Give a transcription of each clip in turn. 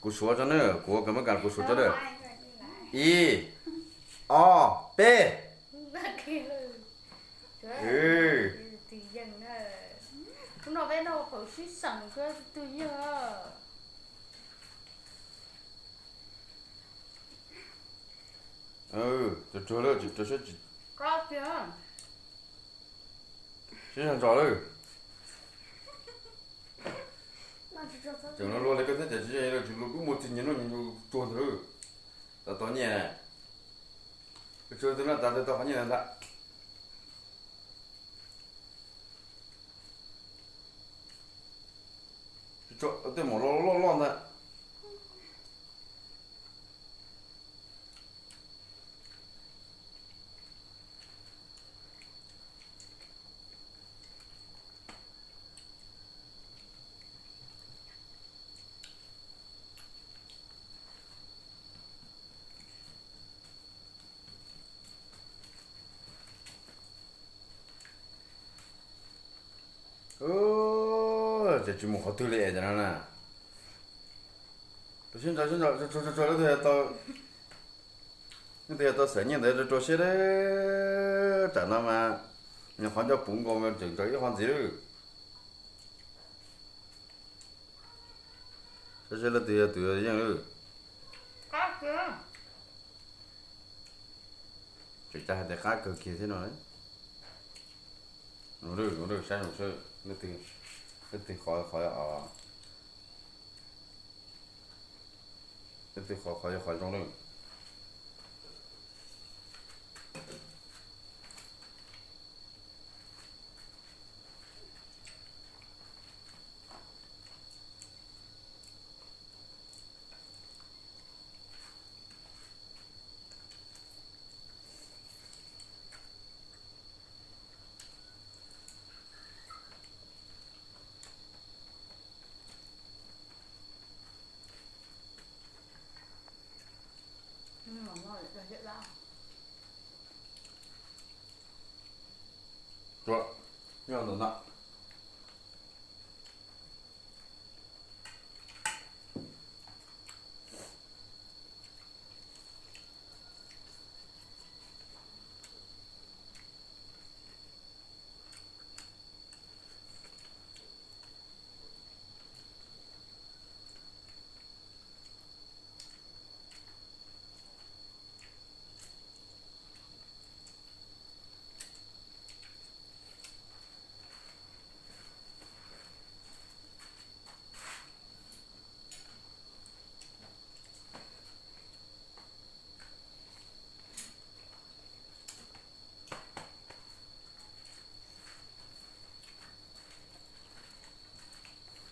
Kuv suav tso na, kuv ua kas mab kas kuv suav tso na. Ib, ob, peb. Hnub no peb noj phaum sib xeem, tus yeej. Tsuag tsuag lawm, tsis tsuag siab, sib zog ntsos lawm. Tseem luag luag li koj thiab, cas tsis tsis luag, kuj muaj txiv nyiam noj nyiam tsuag ntag lawm. Tau tau nyiaj, tsuag tus no tas tau qhov nyiaj ntag. Tej maum loj loj loj ntag. Ces tsis mus qhov twg li es cov no na. Sib ntso sib ntso, tsuag tsuag, leej twg yog tau xeem nyiaj ntawd rau rau siab, tam no mas nws qhov ncauj puv nkaus mas tseem tso ib qho ntxiv lawm. Saib seb leej twg yog tus yeej lawm. Tseem cas hais tias qab kawg kiag thiab no. Saib leej twg qhov, qhov, leej twg qhov, qhov yog qhov zoo lawm.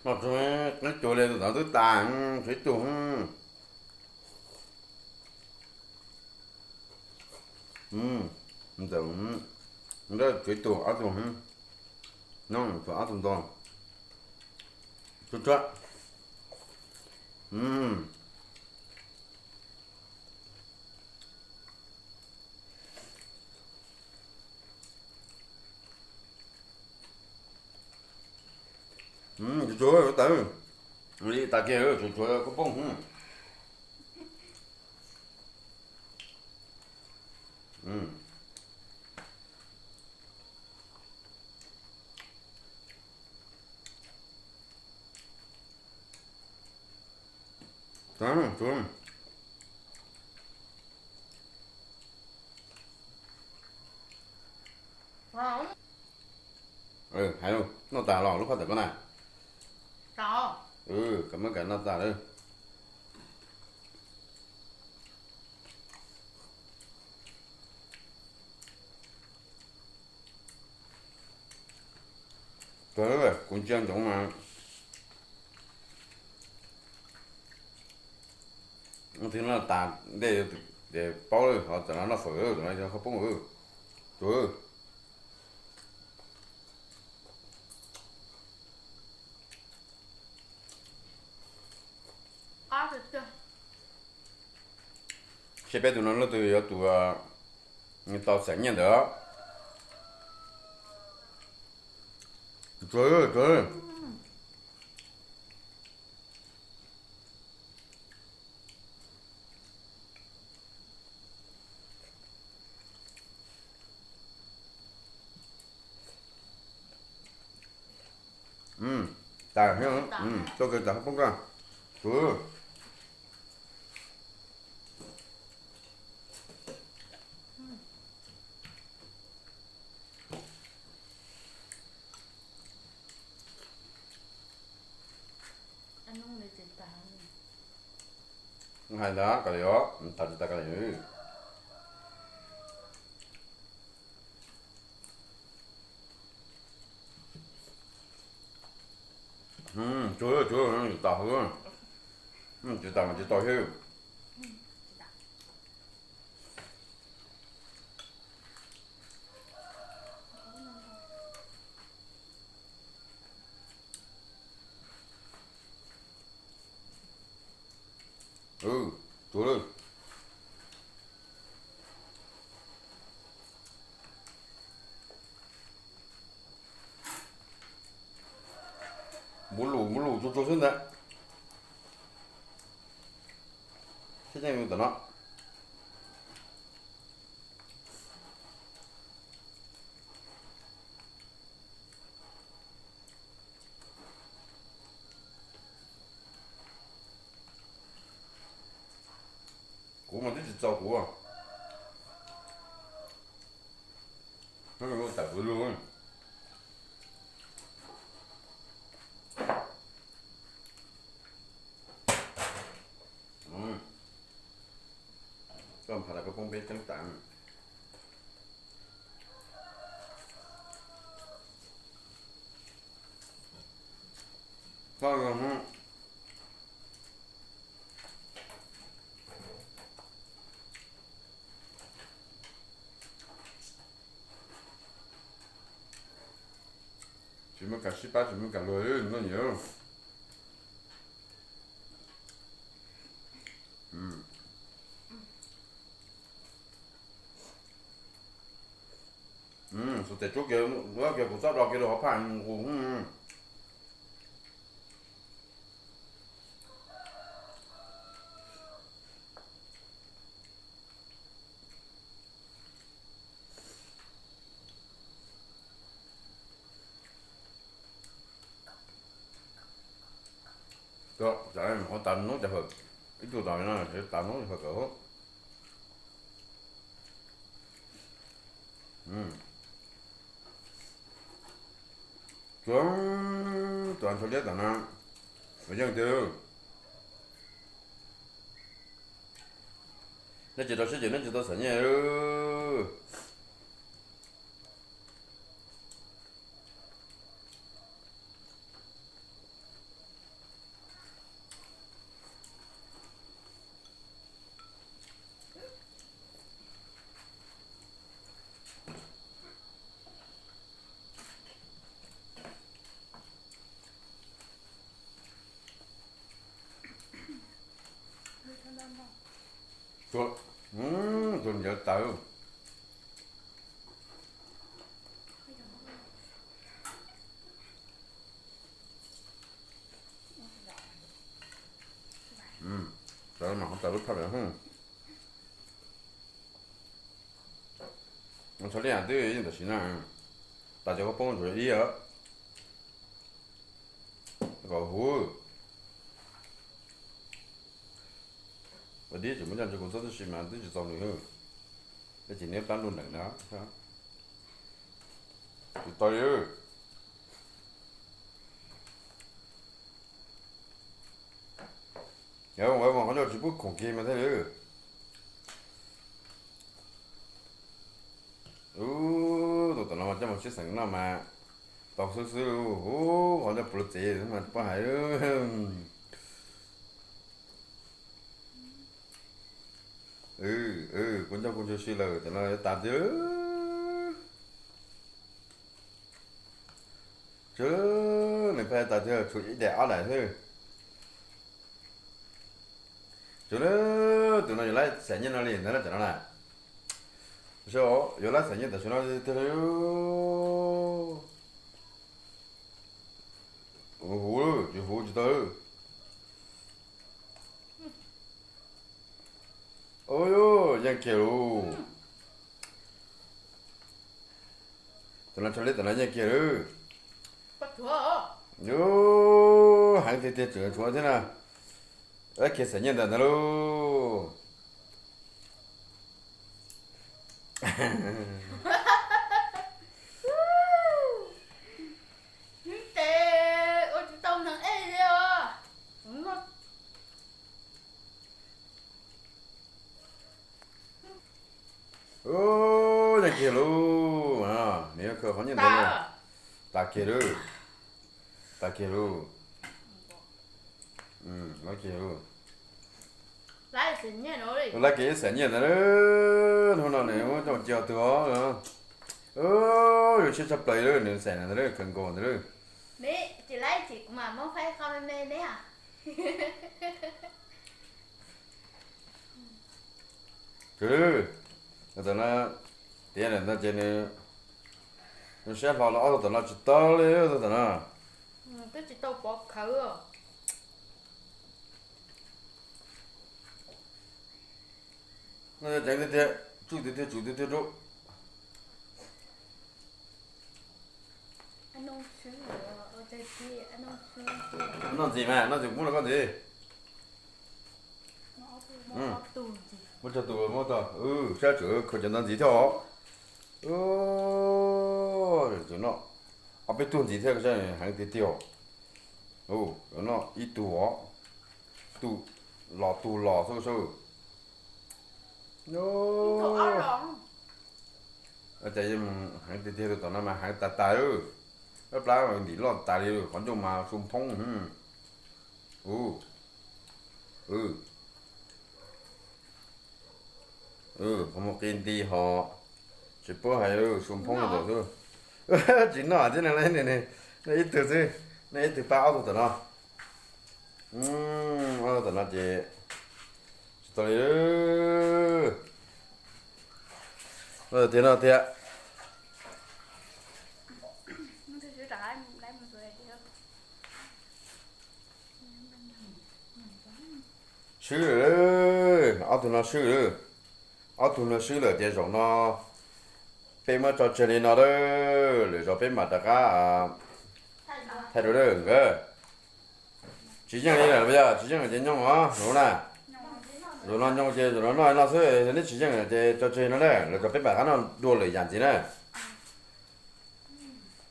Qeeb cua li tus tod twb tas, tshuav ib tug. Ntawm, tshuav ib tug ob tug, no tshuav ob tug ntau. Tsuag tsuag. Tsuag tsuag tas, li tas kiag, tsuag tsuag khaub poob. Hais, noj tas los lub khob tawm koj na. Kas mab kas noj tas lawm. Kuv ntsia ntsoov mas twb noj tas ntej, paub lawm, ho tam no noj fawm, tam no yog khaub poob. Tsuag. Seb peb tus no leej twg yog tus tau xeem nyiaj ntawd. Tsuag, tsuag. Tas, tso kiag tas poob koj. Tsuav. Hais ntawd koj li os, tas tsis tas koj li. Tsuav, tsuav, tas, tsis tas mas tsis tau thiab. Tsuav lawm. Npuv lus, npuv lus tsuag tsuag xwb ntag. Thiab yeej tom no. Kuv mas twb tsis txaus kuv. Tawm kuv lug. Koj nphav tas koj poob peb ceeb tas. Koj tsis muaj kam sib pab, tsis muaj kam luag noj nyiam. Xuas tes tsub kiag, kiag kuv txob do kiag rau hauv phaj nqus. Ua tas noob cas hawm, ib tug tas no tas noob hawm kawg. Tsuav, tus ntxhua liab tom no, yeej tiag. Nej tsis tau siab ces nej tsis tau xam nyiaj. Tus ncawv tawv. Tawv mas ho tawv lub phaj lawm. Ntxhua liab twb yeej tam sim na, tas cov koj poob ntsuav ib os. Kom huv. Ua dib tsis muaj nyob ntsis kuv txob tib si mas twb tsis txaus nws. Dab tsi neb plab nruj neem na. Tsis tau li. Yog ua qhov ncauj tsis pub khoom kiag mas thiaj li. Ub, tus tom no mas coj mus sib xeem noj mas tau xwb xwb. Ub, qhov ncauj puav tsev mas poj hais. Kuv ncauj kuv ntsuag si lawm tam no yuav tas tiag. Tsuav, nws pheej tas tiag, tshuav ib daim ob daim xwb. Tsuav, tus no yuav lab xam nyiaj no li ntag tam no na. Yuav lab xam nyiaj tam sim no tiag li. Huv, tsis huv tsis tau. Ub, yeej kiag lauj. Tus no tsho liab tam no yeej kiag lauj. Yus. Heev tiag tiag, tseem tshuav thiab na. Lab kiag xam nyiaj ntawm ntawd lauj. Ces ua tsis tau neeg ej li os. Ub, yeej kiag lauj, nws yuav khaws qhov nyiaj ntawd lauj. Tas kiag lauj, tas kiag lauj, lab kiag lauj. Lab kiag ib xam nyiaj ntawd, hnub no nws muab coj cia twg os. Ub, zoo siab tshaj plaws li, nws xam ntawd, khaws nkaus ntawd lauj. Kawg, tam no, tiav lawm ntag ces nws, nws siab hlo los ob tug tom no tsis tau li, ob tug tom no. Twb tsis tau pov khawv. No yog ceev tiag tiag, tsuj tiag tiag, tsum tiag tiag rau. Noj ntxiv mas, noj ntxiv kuv muab rau koj ntxiv. Muab rau tus, muab tau, sab tseem khaws cov ntawd ntxiv thiab os. Tseem noj ob peb tug ntxiv thiab, heev tiag tiag os. Noj ib tug os, tus los tus los xwb. Cas yeej heev tiag tiag, tus tom no mas heev tas tas. Plab mas ntim loj tas li, qhov ncauj mas su phoob. Qhov muag qi nti hos, tsis paub hais, su phoob ntawd xwb. Tsis noj thiab, noj ib tug xwb, noj ib tug pab ob tug tom no. Ob tug tom no ces tsis tau li. Tiag no tiag. Swb lawm, ob tug no swb lawm. Ob tug no swb lawm ces zaum no peb muab tso tseg li no lawm, lwm zaus peb mam rov qab thaij dua nkawd. Tsis yeej li lawm yog tsis yeej ces nyooj os, zaum na. Zaum no nyooj ces zaum no noj no xwb, neb tsis yeej ces tso tseg no na, lwm zaus peb mam rov qab noj dua lwm yam ntxiv na.